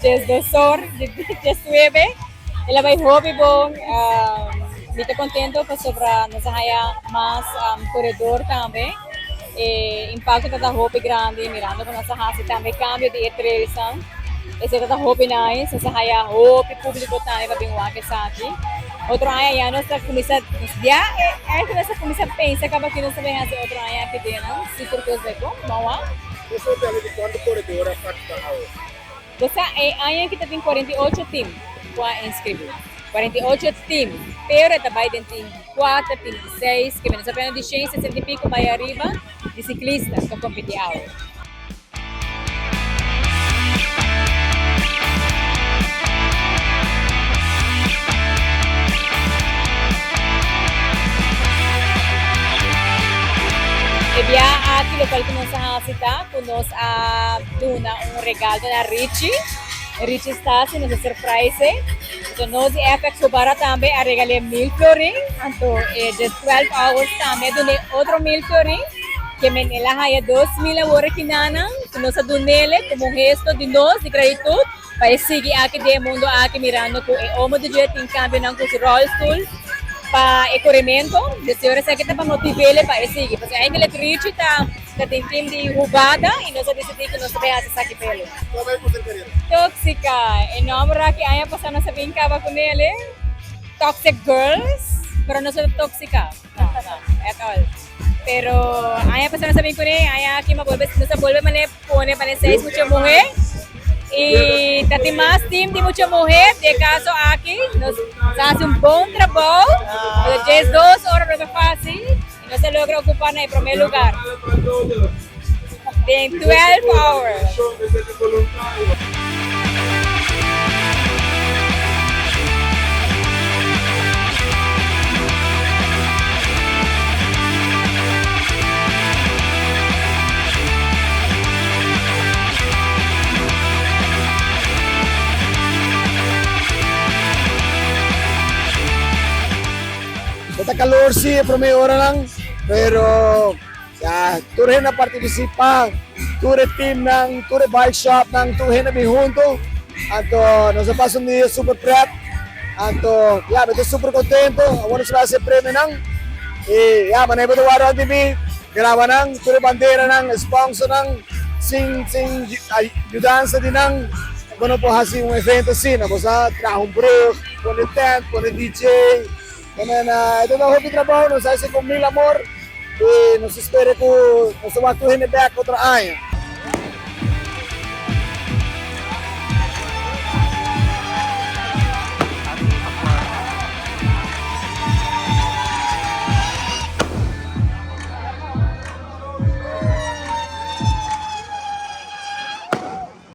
12 or, 19. El a bai hopi bon. Mi ta contento pasobra nos a haya mas coredor tambe. E impacto ta ta hopi grandi mirando cu nos a haci tambe cambio di e trailsnan. Esey ta ta hopi nice. Nos a haya hopi publico tambe pa bin wak esaki. Otro aña ya nos ta cuminsa, ya eigenlijk nos ta cuminsa pensa caba ki nos ta bay haci otro aña aki den si tur cos bay bon. Ban wak. Nos por bela di cuanto coredor a participa awe? Bo sa e aña aki ta tin 48 team cu a inscribi. 48 team, pero e ta bay den team di cuater, team di seis, ke nos a pena di shen, sesenta y pico bay ariba di ciclista cu a competi awe. E bia aki locual cu nos a haci ta cu nos a duna un regalo na Richie, Richie Stasi, nos a surprise e. Anto nos di FX Cubara tambe a regal'é mil florin, anto e de 12 hours tambe a dun'é otro mil florin, ke men el a haya 2000 awor aki nanan, ku nos a dun'ele komo un gesto di nos di gratitud pa e sigui aki den e mundo aki mirando ku e omo di dje tin kambionan ku su rolstoel pa e koremento. Des ora esaki ta pa motiv'ele pa e sigui, pasobra eigenlijk Richie ta. Ta tin team di hubada y nos a dicidi cu nos ta bay haci esaki p'ele. Toxica, e nomber aki aña pasa nos a bin caba cu nele, Toxic Girls, pero nos no ta toxica, no, no, at all. Pero aña pasa nos a bin cune, aña aki nos a bolbe mane pone mane seis mucha muhe y ta tin mas team di mucha muhe, den e caso aki nos a haci un bon trabou, pero 12 ora no ta facil. Nos a logra ocupa na e prome lugar den 12 hours. No ta calor si e prome oranan, pero ya tur hende a participa, tur e teamnan, tur e bike shopnan, tur hende a bin hunto, anto nos a pasa un dia super pret, anto ya mi ta super contento, awor nos a haci e premionan y ya manera bo ta wak rond di mi, graba nan, tur e banderanan, e sponsornan, sin sin yudansa di nan bo no por haci un evento asina, bo sa traha un brug, pone tent, pone DJ. E ta hopi trabou, nos a hasi ku mil amor i nos ta spera ku nos ta wak tur hende bek otro aña.